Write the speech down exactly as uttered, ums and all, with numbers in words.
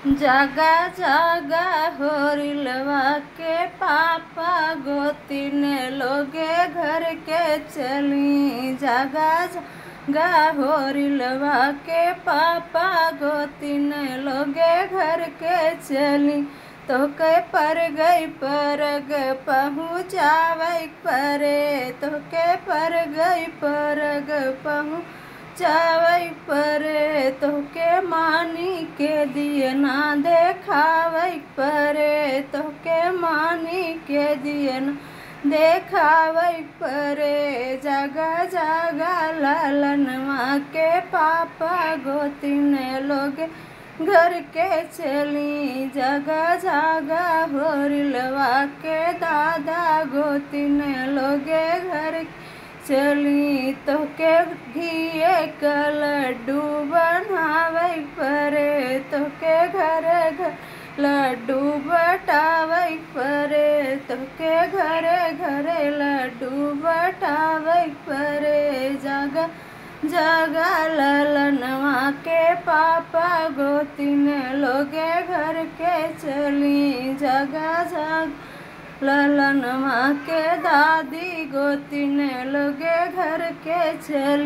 जागा जागा हो रिलवा के पापा, गोतिन लोगे घर के चली। जागा जागा हो रिलवा के पापा, गोतिन लोगे घर के चली। तोहके परगई परग पहुँचावै परे, तोहके परगई परग पहुँचावै परे। तोहके मानी के दियना देखावै परे, तोहके मानी के दियना देखावै परे। जागा जागा ललनवा के पापा, गोतिन लोगे घर के चली। जागा जागा हो रिलवा के दादा, गोतिन लोगे घर के चली। तोहके घिये क लड्डू बनावै परे, तोहके घरे घर लड्डू बटावै परे, तोहके घरे घरे लड्डू बटावै परे। जागा जागा ललनवा के पापा, गोतिन लोगे घर के चली। जागा जागा ललनवा के दादी, गोतिन लोगे घर के चली।